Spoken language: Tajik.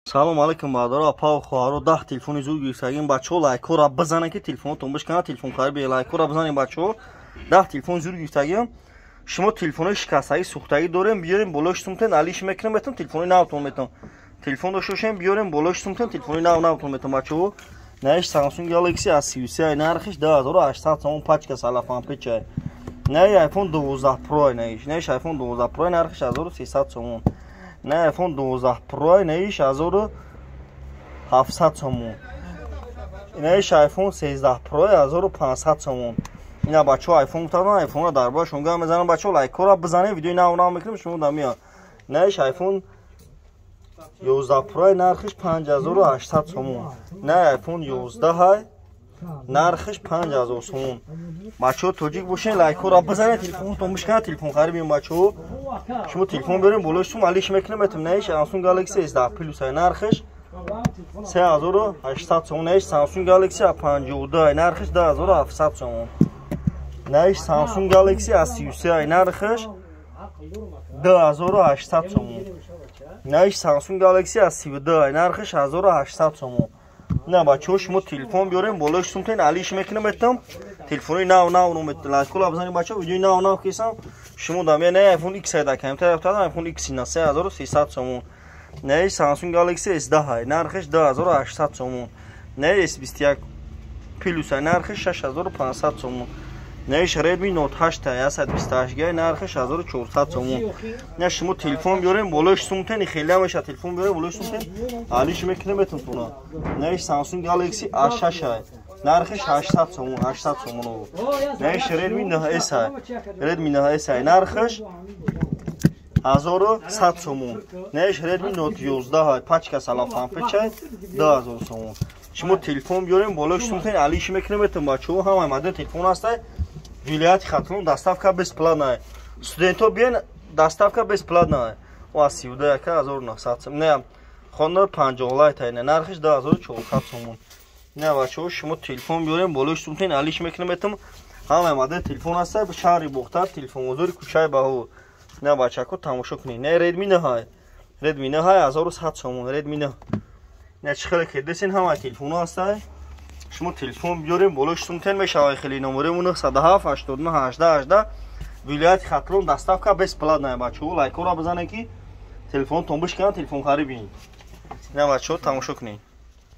Салом алейкум, бародаро, апау, хоҳаро. 10 телефони зуд гирифтагим, бачаҳо. Лайкҳоро бизанед, ки телефонотон бишканад. Телефон хари, лайкҳоро бизанед, бачаҳо. 10 телефон зуд гирифтагим. Шумо телефонои шикастагӣ, сӯхтагӣ дорем, биёрем, болои сумтен алиш мекунем, метон телефони навтон метон. Телефон дошта бошем, биёрем, болои сумтен телефони нав навтон метон, бачаҳо. Наиш Samsung Galaxy A33, нархиш 2800 сомон, пачка салафанпечай. Наи iPhone 12 Pro, наиш iPhone 12 Pro, нархиш 1300 сомон. На iPhone 12 Pro, наиш 1700 сомон. Наиш iPhone 13 Pro, 1500 сомон. Ина, бачаҳо, iPhone гуфтан, iPhone-ро дар бораашон гап мезанам, бачаҳо. Лайкҳоро бизанед, видеои нав нав мекунем, шумо да меяд. Наиш iPhone 11 Pro, нархиш 5800 сомон. На iPhone 11, нархиш 5000 сомон. Бачаҳо, тоҷик бошен, лайкҳоро бизанед, телефонтон бишканад, телефон харибем, бачаҳо. Шумо телефон берем, болои сум алиш мекунем, метем. Наиш Samsung Galaxy S10 Plus, нархиш 3800 сомон. Наиш Samsung Galaxy A52, нархиш 2700 сомон. Наиш Samsung Galaxy A33, нархиш 2800 сомон. Наиш Samsung Galaxy A32, нархиш 1800 сомон. На, бачаҳо, шумо телефон биёрем, болои сумтен алиш мекунем, метам телефони нав нав номет. Лайкҳоро бизанед, бачаҳо, видеои нав нав кисам, шумо да мея. На iPhone X да камтар рафтадам, iPhone X на 3300 сомон. На Samsung Galaxy S10, нархиш 2800 сомон. На S21 Plus, нархиш 6500 сомон. Наиш Redmi Note 8, 128 г, нархиш 1400 сомон. На, шумо телефон биёрем, болои сумтен хеле меша. Телефон биёрем, болои сумтен алиш мекунем, метон туна. Наиш Samsung Galaxy A6, нархиш 800 сомон, 800 сомон. Наиш Redmi 9S, Redmi 9S, нархиш 1100 сомон. Наиш Redmi Note 11, пачка салафанпечай, 2000 сомон. Шумо телефон биёрем, болои сумтен алиш мекунем, метон, бачаҳо. Ҳамаи модел телефон ҳастай. Вилояти Хатлон доставка бесплатная. Студентҳо биён, доставка бесплатная. О, 31 1900 сом. Не, Honor 50 Lite, нархиш 2400 сомон. Не, бачаҳо, шумо телефон биёрем, болои сумтен алиш мекунем, метам. Ҳамаи модел телефон ҳастай. Шаҳри Бохтар, телефонбозори кӯчаи Баҳор. Не, бачако, тамошо кунед. Не, Redmi 9, Redmi 9, 1100 сомон, Redmi 9. Не, чӣ хеле кедесин, ҳамаи телефонҳо ҳастай. Шумо телефон биёрем, болои сумтен мешавад хеле. Номерему 907 89 18 18. Вилояти Хатлон доставка бесплатная, бачаҳо. Лайкҳоро бизанед, ки телефонтон бишканад, телефон харибин. Не, бачаҳо, тамошо кунед.